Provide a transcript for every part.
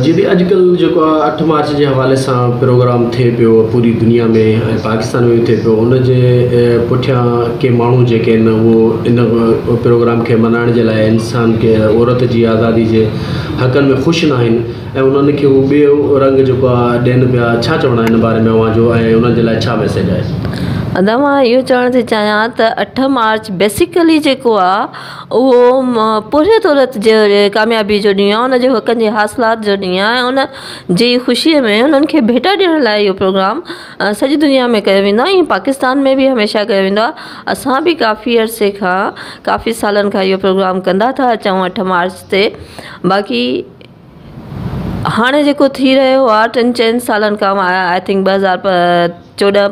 جي ادي اڄڪلهه جيڪو آ اٺ مارچ جي حوالي سان پروگرام ٿئي پيو پوري دنيا ۾ ۽ پاڪستان ۾ به ٿئي پيو ان جي پٺيان ڪي ماڻهو جيڪي آهن اهو ان پروگرام کي ملهائڻ جي لاء انسان کي عورت جي آزادي جي حقن ۾ خوش نه آهن ۽ انهن کي هو ٻيو رنگ جيڪو آ ڏين پيا ڇا چوڻ آهي ان باري ۾ اوهان جو ۽ انهن جي لاء ڇا ميسيج آهي. ادا مان اهو چوڻ ٿي چاهيان ته اٺ مارچ بيسيڪلي جيڪو آ اهو پورهيت عورت جي ڪاميابي جو ڏينهن آهي ان جي حقن جي حاصلات جو ڏينهن آهي ان جي خوشيء ۾ انهن کي ڀيٽا ڏيڻ لاء اهو پروگرام سڄي دنيا ۾ ڪيو ويندو آهي ۽ پاڪستان ۾ به هميشه ڪيو ويندو آهي اسان به ڪافي عرصي کان ڪافي سالن کان اهو پروگرام ڪندا ٿا اچون اٺ مارچ تي باقي هاڻي جيڪو ٿي رهيو آهي ٽن چئن سالن کان I think 2014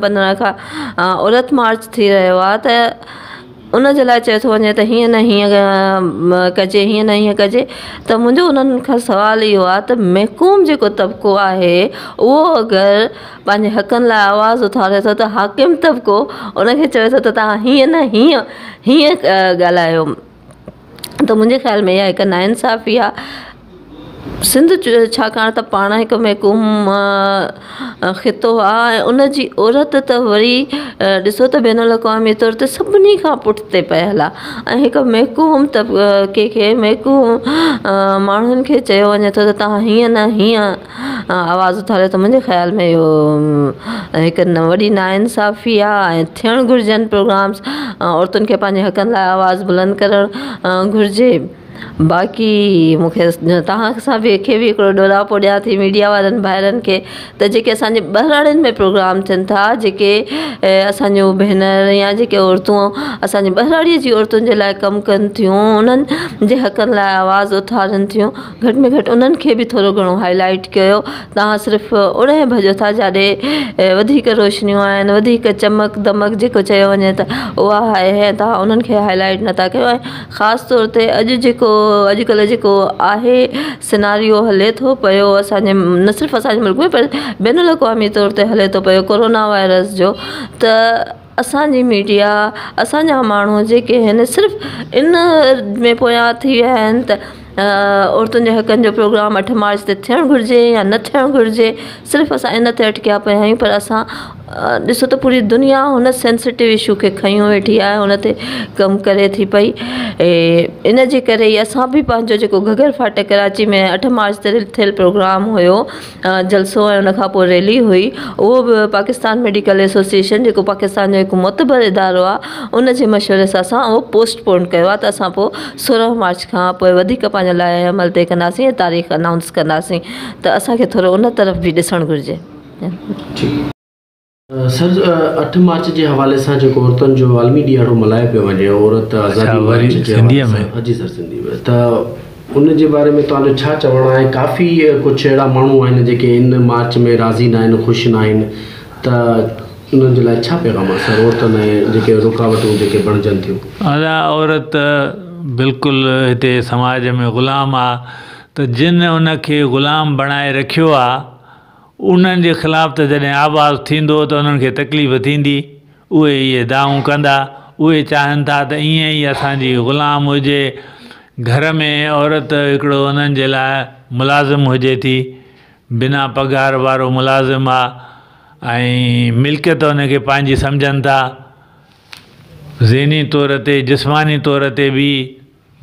15 کان عورت مارچ ٿي رهيو آهي ته ان جي لاءِ چيو ٿو وڃي ته هيئن نه هيئن ڪجي هيئن نه هيئن ڪجي ته منهنجو انهن کان سوال اهو آهي ته محڪوم جيڪو طبقو آهي اهو اگر پنهنجي حقن لاءِ آواز اٿاري ٿو ته حاڪم طبقو ان کي چوي ٿو ته توهان هيئن نه هيئن هيئن ڳالهايو ته منهنجي خيال ۾ اها هڪ ناانصافي آهي. سنڌ ڇاڪاڻ ته پاڻ هڪ محڪوم خطو آهي ۽ ان جي عورت ته وري ڏسو ته بين الاقوامي طور تي سڀني کان پٺتي پيل آهي ۽ هڪ محڪوم طبقي کي محڪوم ماڻهن کي چيو وڃي ٿو ته توهان هيئن نه هيئن آواز اٿاريو ته منهنجي خيال ۾ اهو هڪ وڏي ناانصافي آهي ۽ ٿيڻ گهرجن پروگرامس عورتن کي پنهنجي حقن لاءِ آواز بلند ڪرڻ گهرجي باقي مون کي توهان سان به کي به هڪڙو ڏوراپو ڏيان ٿي ميڊيا وارن ڀائرن کي ته جيڪي اسان جي ٻهراڙين ۾ پروگرام ٿين ٿا جيڪي اسان جون ڀينر يا جيڪي عورتون اسان جي ٻهراڙيءَ جي عورتن جي لاءِ ڪم ڪن ٿيون انهن جي حقن لاءِ آواز اٿارن ٿيون گهٽ ۾ گهٽ انهن کي به ٿورو گهڻو هاءِ لائيٽ ڪيو توهان صرف اوڏانهن ڀڄو ٿا جاڏي وڌيڪ روشنيون آهن وڌيڪ چمڪ دمڪ جيڪو چيو وڃي ته اها آهي ۽ توهان انهن کي هاءِ لائيٽ نٿا ڪيو ۽ خاص طور تي اڄ جيڪو اڄڪلهه جيڪو آهي سيناريو هلي ٿو پيو اسان جي نه صرف اسان جي ملڪ ۾ پر بين الاقوامي طور تي هلي ٿو پيو ڪورونا وائرس جو ته اسان جي ميڊيا اسان جا ماڻهو جيڪي آهن صرف ان ۾ پويان ٿي ويا آهن ته عورتن جي حقن جو پروگرام اٺ مارچ تي ٿيڻ گهرجي يا نه ٿيڻ گهرجي صرف اسان ان تي اٽڪيا پيا آهيون پر اسان ڏسو ته پوري دنيا هن سينسيٽو اشو کي کنيو ويٺي آهي ان تي ڪم ڪري ٿي پئي ان جي ڪري ئي اسان به پنهنجو جيڪو گهگهر ڦاٽڪ ڪراچي ۾ اٺ مارچ تي ٿيل پروگرام هيو جلسو ۽ ان کان پوءِ ريلي هئي اهو به پاڪستان ميڊيڪل ايسوسيئيشن جيڪو پاڪستان جو هڪ معتبر ادارو آهي ان جي مشوري سان اسان اهو پوسٽ پون ڪيو آهي ته اسان پوءِ 16 مارچ کان پوءِ وڌيڪ پنهنجو لائحه عمل طئي ڪنداسين ۽ تاريخ انائونس ڪنداسين ته اسان کي ٿورو ان طرف به ڏسڻ گهرجي. سر اٺ مارچ جي حوالي سان جيڪو عورتن جو عالمي ڏيهاڙو ملهايو پيو وڃي عورت آزادي مارچ جي حوالي سان جي سر سنڌي ۾ ته ان جي باري ۾ توهان جو ڇا چوڻ آهي ڪافي ڪجهه اهڙا ماڻهو آهن جيڪي ان مارچ ۾ راضي نه آهن خوش نه آهن ته انهن جي لاء ڇا پيغام آهي سر عورتن ۽ جيڪي رڪاوٽون جيڪي بڻجن ٿيون. ادا عورت بلڪل هتي سماج ۾ غلام آ ته جن ان کي غلام بڻائي رکيو آ انهن جي خلاف ته جڏهن آواز ٿيندو ته انهن کي تڪليف ٿيندي، اهي اهي دانهون ڪندا، اهي چاهين ٿا ته ائين ئي اسان جي غلام هجي، گهر ۾ عورت هڪڙو انهن جي لاء ملازم هجي ٿي، بنا پگهار وارو ملازم آ ۽ ملڪيت ان کي پنهنجي سمجهن ٿا، ذهني طور تي جسماني طور تي به.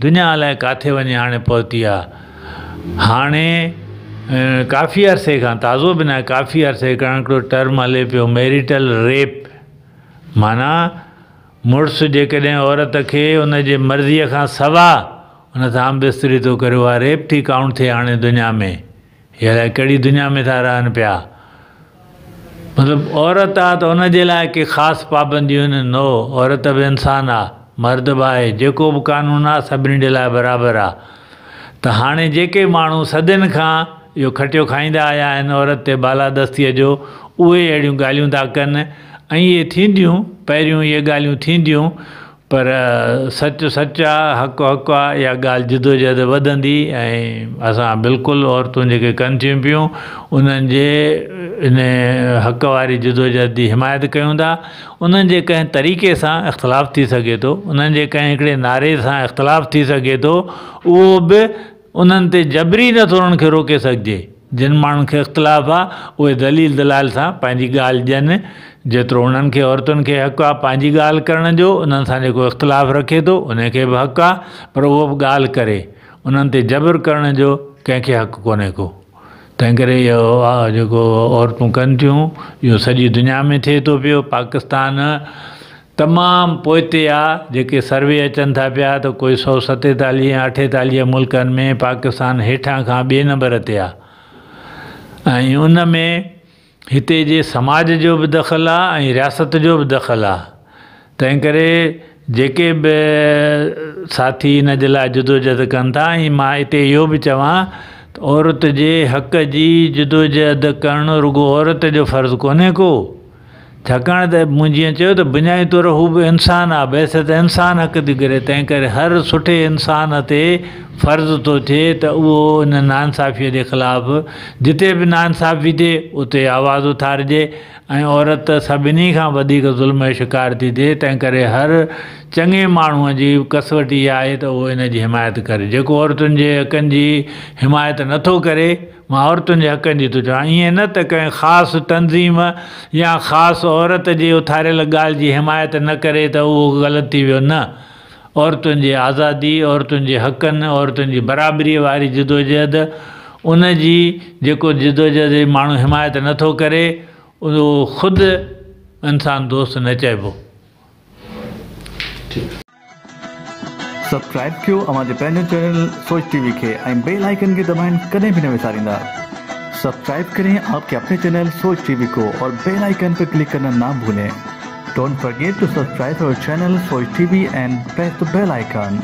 دنيا الائي ڪاٿي وڃي هاڻي پهتي آ. هاڻي ڪافي عرصي کان تازو به ناهي ڪافي عرصي کان هڪڙو ٽرم هلي پيو ميريٽل ريپ معنيٰ مڙس جيڪڏهن عورت کي ان جي مرضيء کان سوا ان سان هم بستري ٿو ڪري اها ريپ ٿي ڪائونٽ ٿئي هاڻي دنيا ۾. هي الائي ڪهڙي دنيا ۾ ٿا رهن پيا. مطلب عورت آ ته ان جي لاء ڪي خاص پابنديون آهن نو عورت به انسان آ مرد به آهي جيڪو به قانون آ سڀني جي لاء برابر آ ته هاڻي جيڪي ماڻهو صدين کان اهو کٽيو کائيندا آيا آهن عورت تي بالادستيء جو اهي اهڙيون ڳالهيون ٿا ڪن ۽ اهي ٿينديون پهريون اهي ڳالهيون ٿينديون پر سچ سچ آ، حق حق آ، اها ڳالهه جدوجهد وڌندي ۽ اسان بلڪل عورتون جيڪي ڪن ٿيون پيون انهن جي ان حق واري جدوجهد جي حمايت ڪيون ٿا، انهن جي ڪنهن طريقي سان اختلاف ٿي سگهي ٿو، انهن جي ڪنهن هڪڙي نعري سان اختلاف ٿي سگهي ٿو، اهو به انهن تي جبري نٿو انهن کي روڪي سگهجي. جن ماڻهن کي اختلاف آ، اهي دليل دلائل سان پنهنجي ڳالهه ڏين. جيترو انهن کي، عورتن کي، حق آ پنهنجي ڳالهه ڪرڻ جو، انهن سان جيڪو اختلاف رکي ٿو، انهي کي به حق آ، پر اهو به ڳالهه ڪري. انهن تي جبر ڪرڻ جو ڪنهن کي حق ڪونهي ڪو. تنهنڪري اهو جيڪو عورتون ڪن ٿيون، اهو سڄي دنيا ۾ ٿئي ٿو پيو. پاڪستان تمام پوئتي آ، جيڪي سروي اچن ٿا پيا ته ڪوئي 147 يا 48 ملڪن ۾ پاڪستان هيٺان کان ٻئي نمبر تي آ ۽ ان ۾ هتي جي سماج جو به دخل آ ۽ رياست جو به دخل آ. تنهنڪري جيڪي به ساٿي ان جي لاء جدوجهد ڪن ٿا ۽ مان اتي اهو به چوان ته عورت جي حق جي جدوجهد ڪرڻ رڳو عورت جو فرض ڪونهي ڪو. ڇاڪاڻ ته مون جيئن چيو ته بنيادي طور هو به انسان آ، بحيثيت انسان حق ٿي گهري، تنهن ڪري هر سٺي انسان تي فرض ٿو ٿئي ته اهو ان ناانصافيء جي خلاف جتي به ناانصافي ٿئي اتي آواز اٿارجي ۽ عورت سڀني کان وڌيڪ ظلم جو شڪار ٿي ٿئي، تنهن ڪري هر چڱي ماڻهوء جي ڪسوٽي اها آهي ته اهو ان جي حمايت ڪري. جيڪو عورتن جي حقن جي حمايت نٿو ڪري، مان عورتن جي حقن جي ٿو چوان، ائين نه ته ڪنهن خاص تنظيم يا خاص عورت جي اٿاريل ڳالهه جي حمايت نه ڪري ته اهو غلط ٿي ويو، نه، عورتن جي آزادي، عورتن جي حقن، عورتن جي برابريء واري جدوجهد، ان جي جيڪو جدوجهد جي ماڻهو حمايت نه ٿو ڪري، اهو خود انسان دوست نه چئبو. سبسڪرائب ڪيو اوهان جي پنهنجو چينل سوچ ٽي وي کي ۽ بيل آئيڪن کي دٻائڻ ڪڏهن به نه وساريندا. سبسڪرائب ڪرين آپ ڪي اپني چينل سوچ ٽي وي ڪو اور بيل آئيڪن پي ڪلڪ ڪرنا نا ڀولين. Don't forget to subscribe our channel Soch T V and press the bell icon.